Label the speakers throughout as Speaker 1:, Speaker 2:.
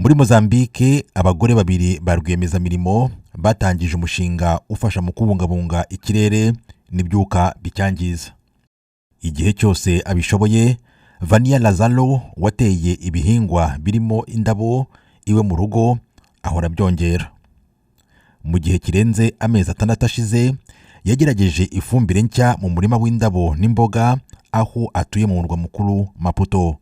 Speaker 1: Muri Mozambique, abagore babiri ba rwiyemezamirimo batangije umushinga ufasha mu kubungabunga ikirere n'ibyuka bicyangiza. Igihe cyose abishoboye, Vania Lazaro wateye ibihingwa birimo indabo iwe mu rugo ahora abyongera. Mu gihe kirenze amezi 6 ashize, yagerageje ifumbire nshya mu murima w'indabo n'imboga aho atuye mu murwa mukuru Maputo.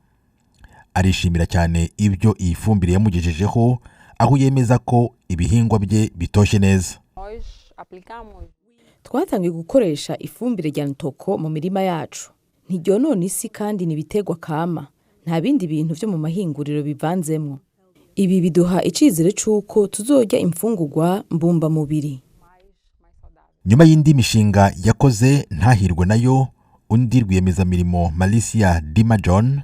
Speaker 1: Arishimira cyane ibyo iyi fumbire yamugejejeho, aho yemeza ko ibihingwa bye bitoshye neza.
Speaker 2: Twatangiye gukoresha ifumbire rya Ntoko mu mirima yacu. Ntiryonona isi kandi ni ibiterwa kama, nta bindi bintu byo mu mahinguriro bivanzemwo. Ibi biduha icizere c'uko tuzorya imfungurwa mbumbamubiri.
Speaker 1: Nyuma y'indi mishinga yakoze ntahirwe nayo, undi rwiyemezamirimo Marisia Dima John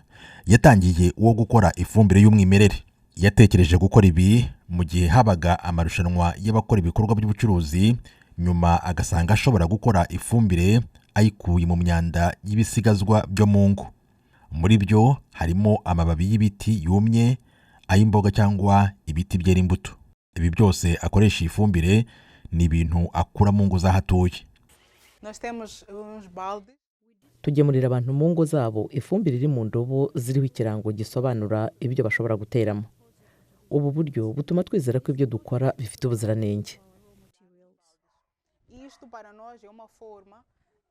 Speaker 1: yatangiye uwo gukora ifumbire y'umwimerere. Yatekereje gukora ibi mu gihe habaga amarushanwa y'abakora ibikorwa by'ubucuruzi, nyuma agasanga ashobora gukora ifumbire ayikuye mu myanda y'ibisigazwa byo mu ngo. Muri byo harimo amababi y'ibiti yumye, ay'imboga cyangwa ibiti byera imbuto. Ibi byose akoresha iyi fumbire ni ibintu akura mu ngo z'aho atuye.
Speaker 3: Tugemurira abantu mu ngo zabo ifumbire iri mu ndobo ziriho ikirango gisobanura ibyo bashobora guteramo. Ubu buryo butuma twizera ko ibyo dukora bifite ubuziranenge.
Speaker 4: Isto para nós é uma forma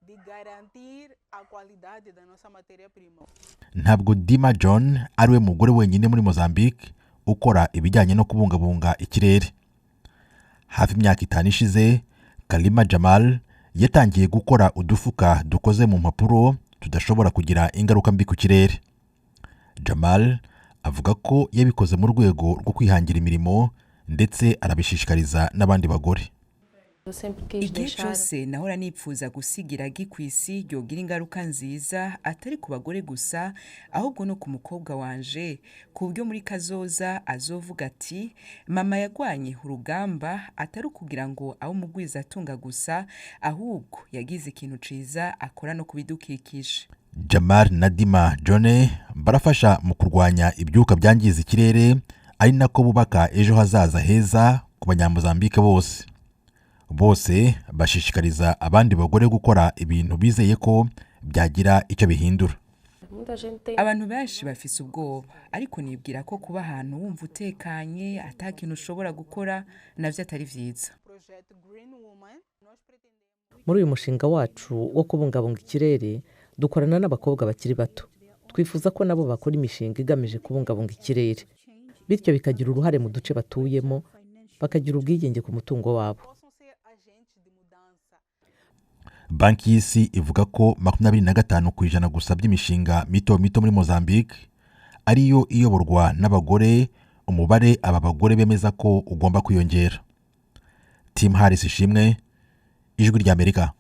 Speaker 4: de garantir a qualidade da nossa matéria-prima.
Speaker 1: Ntabwo Dima John ari we mugore wenyine muri Mozambique ukora ibijyanye no kubungabunga ikirere. Hafi imyaka 5 ishize, Kalima Jamal yatangiye gukora udufuka dukoze mu mpapuro tudashobora kugira ingaruka mbi ku kirere. Jamal avuga ko yabikoze mu rwego rwo kwihangira imirimo, ndetse arabishishikariza n'abandi bagore.
Speaker 5: Igihe cyose nahora nipfuza gusiga iragi ku isi ryogira ingaruka nziza, atari ku bagore gusa, ahubwo no ku mukobwa wanje, ku buryo muri kazoza azovuga ati: "Mama yagwanye urugamba, atari ukugira ngo abe umugwizatunga gusa, ahubwo yagize ikintu ciza akora no ku bidukikije."
Speaker 1: Jamal na Dima John barafasha mu kurwanya ibyuka byangiza ikirere, ari nako bubaka ejo hazaza heza ku Banyamuzambike bose. Bose bashishikariza abandi bagore gukora ibintu bizeye ko byagira icyo bihindura.
Speaker 5: Abantu benshi bafise ubwoba, ariko nibwira ko kuba ahantu wumva utekanye ata kintu ushobora gukora navyo atari vyiza.
Speaker 3: Muri uyu mushinga wacu wo kubungabunga ikirere, dukorana n'abakobwa bakiri bato. Twifuza ko nabo bakora imishinga igamije kubungabunga ikirere, bityo bikagira uruhare mu duce batuyemo, bakagira ubwigenge ku mutungo wabo.
Speaker 1: Banki y'Isi ivuga ko 25% gusa by'imishinga mito mito muri Mozambique ariyo iyoborwa n'abagore, umubare aba bagore bemeza ko ugomba kwiyongera. Tim Harris Ishimwe, Ijwi ry'Amerika.